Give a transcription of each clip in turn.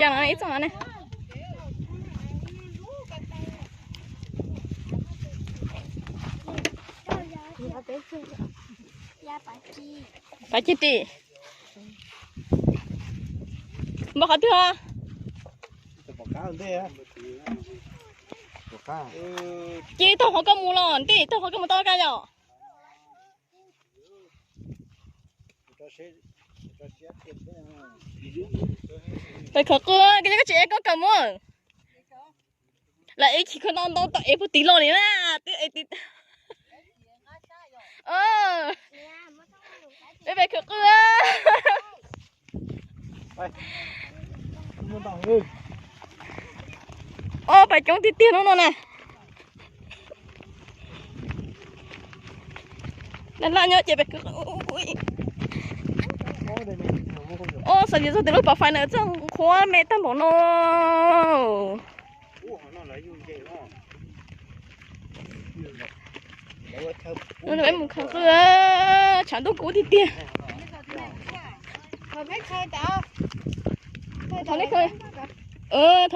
Ib txoj ne. Pab ci ri. Npog qhov twg os? Ci taug qhov koj mus los ntej, taug qhov koj mus tau kaj yom. Pab khawv qwj, koj tsis ev koj kawm mus. Lawv ev chim kho no ntau tau ev puag tim los li na, twb ev tim. Peb pem khawv qwj. Ob pais coob tiag tiag hnub no na. Laj laj nyob ces pem khawv qwj. Ob, xav tias txog tias lub pas fais na txog qhuav me tag npaum no. Mus khawv qwj, tshav ntuj kub tiag tiag. Thaum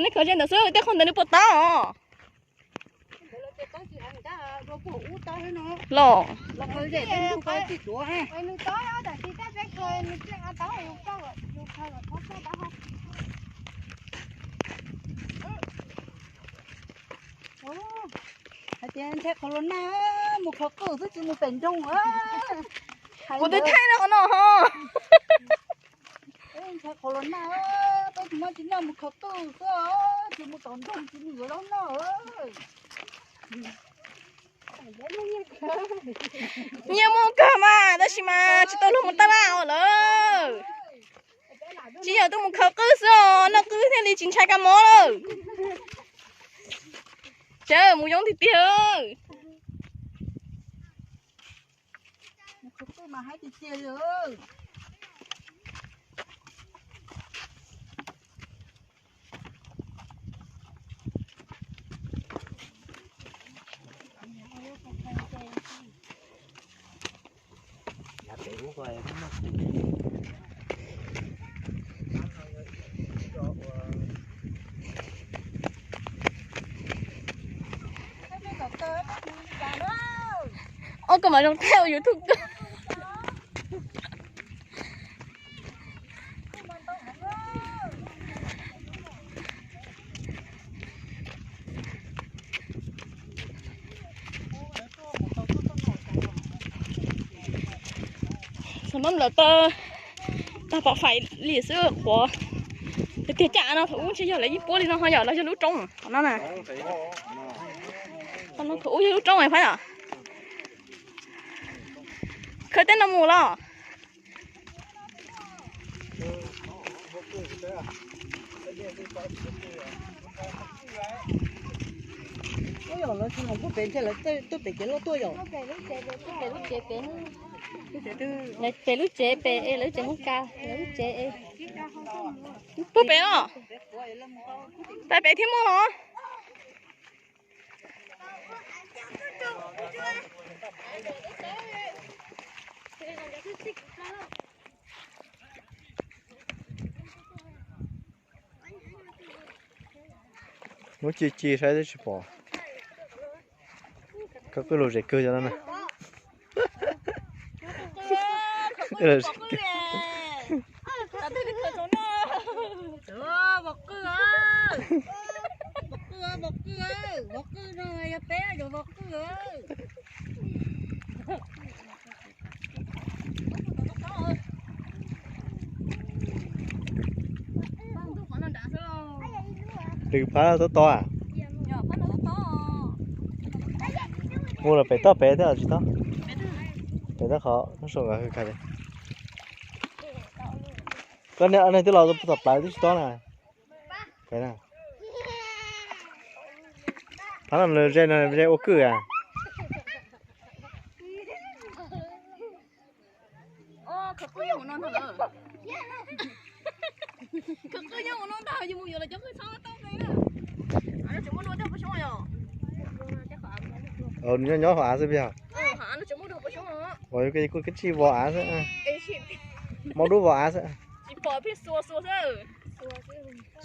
nej khaws ze ntawd xwb, tej qhov ntawd nws puas tau os? Los. Hais tias ntshai qhov los nag, mus khawv qwj xwb tsis mus pem nroog. Kuv twb thaij no qhov no ho. Ntshai qhov los nag, peb tsis muaj tsis noj mus khawv qwj xwb, tsis mus tom nroog tsis mus yuav zaub noj. Nyiaj muaj kawg mas tab sis mas tsis tau luag mus taj laj os lawm. Tsis yog tuaj mus khawv qwj xwb os, noj qwj thiaj li tsis ntshai kab mob lawm. Tsev mus yoov tiag tiag. Oj, koj mam zoo thaij ua YouTube koj. Xav muab nplawm tag, tag pom fais li xwb qhuav. Tiag tiag cas no thaum ub ntshe yog lawv yeej puab li no ho yom, los yog lub roob qhov no na. Qhov no thaum ub yog lub roob phab yom. Khawb teb no mus los. Tuaj pem os. Pem pem thiab muaj los. Muab ci ci saib twb tsis pom. Khawv qwj lom zem kawg cov no na. Nws phab no tob tob. Mus los pem toj pem thiab los tsis tob? Pem toj qhov ub so nkawd hws kag li. Koj niag twb los tom plawv twb tsis tob na. Phab no lawv ze no ze ua kwj a. Nws nyob nyob hauv av xwb pia. Uas koj kuj kab tsij vos av xwb. Maub dub vos av xwb.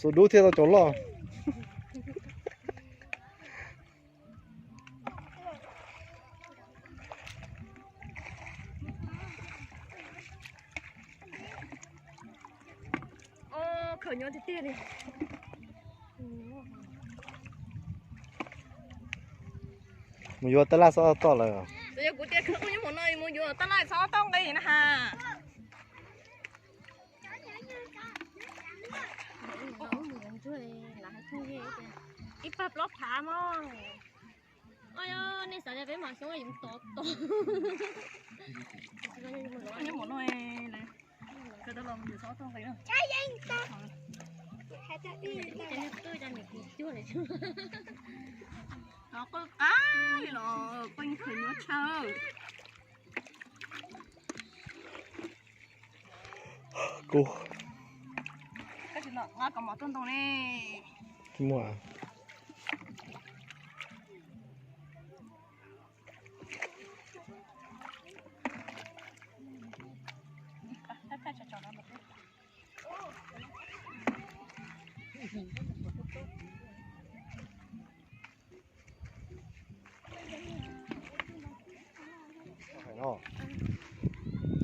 Txus dub thiaj tau cov loj. Khaws nyuaj tiag tiag li. Mus yuav tab laj xob toj lawm. Yog kuv tias khawv koob nyob hauv no mus yuav tab laj xob toj nqi na ha. Ib pab plaub phav mog. Nej xav tias peb mam xyoob yus tod tod. Nyob hauv no. Qw qab los qw khaws nyuaj tshaj. Kuv kom mov tuaj ntoo ne. Muaj.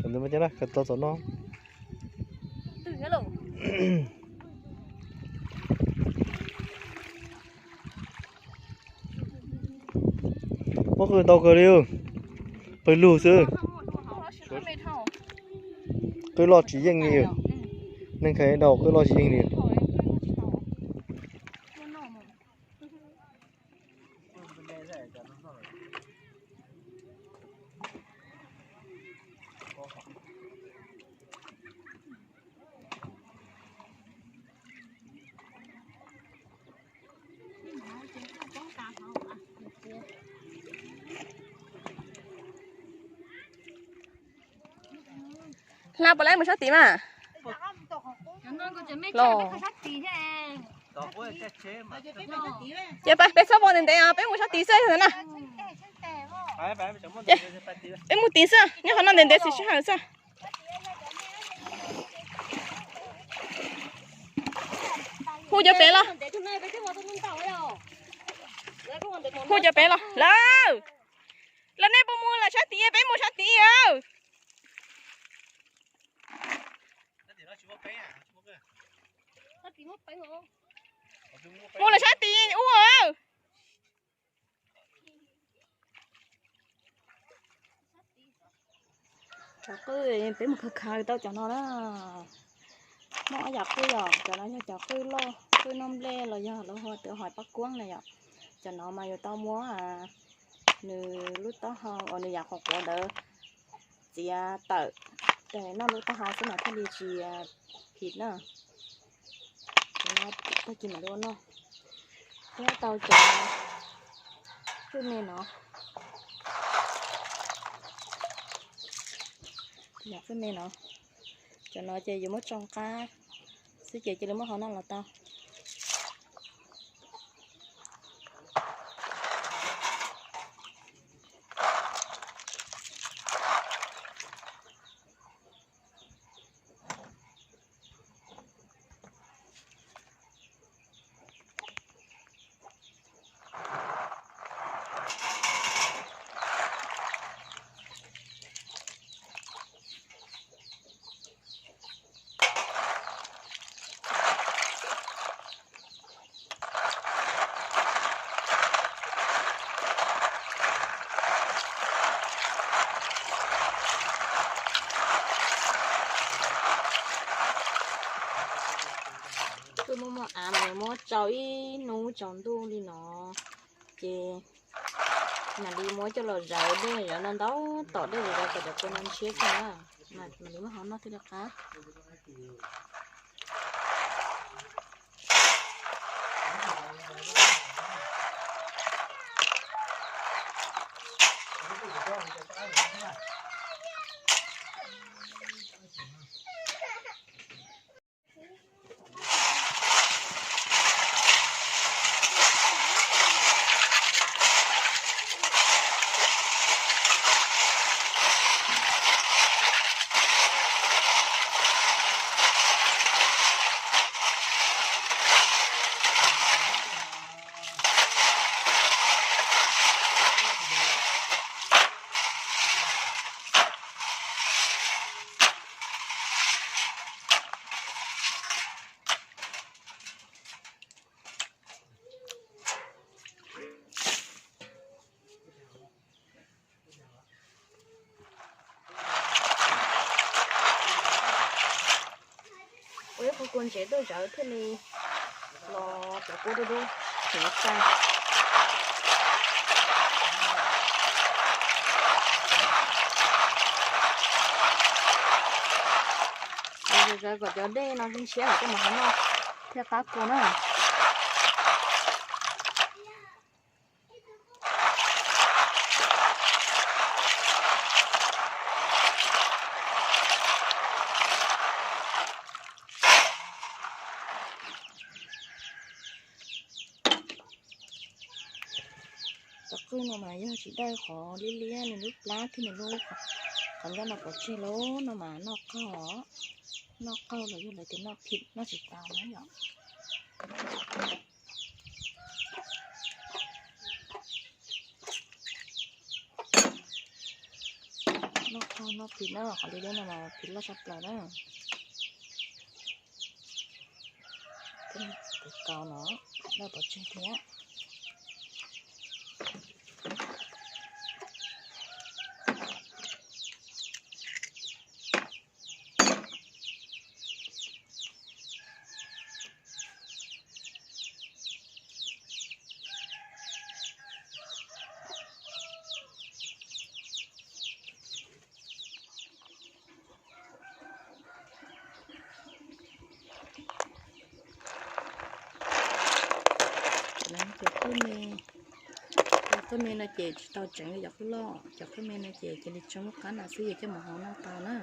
Cov ntawd mas cov no khaws tau txom no. Muab qw ntau kawg li, pawg lug xwb. Qw loj tsis yeej li, neeg khaws daus qw loj tsis yeej li. Hla puas laib mus sab tid mas? Los, ces peb txhob mus ntev ntev os, peb mus sab tid xwb na. Peb mus tid xwb, nyob qhov no ntev ntev xwb sij hawm xwb. Hu cov pem los. Hu cov pem los lawm. Los nej puas mus lawm sab tid, peb mus sab tid. Mus lawm sab tid ub. Cov qwj peb mus khaws khaws tau cov no na. Muaj ob yam qwj yom, cov no yog cov qwj loj, qwj noj nplej los yog lawv hu tias hais paj kuab na yom. Cov no mas yuav tau muab nws lub taub hau uas nws yam qhuav qhuav ntawd txiav tawm, noj lub taub hau xwb mas thiaj li tsis phim na. Tag kis mam li ua noj. Thiab tau cov qwj me no, yam qwj me no, cov no ces yuav muab tsoo qab xwb ces cia li muab hau noj los tau. Twb muaj muaj av mas nws muab tsau ib hnub tsaus ntuj li no, ces mam li muab coj los zawv dej, zawv ntau ntau tom dej zawv kom cov kua no ntshiab tag na, mam li muab hau noj thiaj li qab. Ntsev tuaj zawv thiaj li los cov kua dub dub, tsev tag. Zawv kom cov dej no ntshiab kom coj mus hau noj thiaj qab kua na. Cov qwj no mas yog tsis dawj, qhov liab liab nws lub plab thiab nws lub qhov ncauj no pov tseg lawm no mas noj qaug, noj qaug los yog lawv tias noj phim noj tsis tau na yom. Noj qaug noj phim na, qhov liab liab no mas phim loj tshaj plaws na. Tus kaus no lawv pov tseg thiab. Cov qwj me, cov qwj me no ces tsis tau tseev li cov qwj loj, cov qwj me no ces cia li tso lub qab no xwb, yog coj mus hau noj tau na.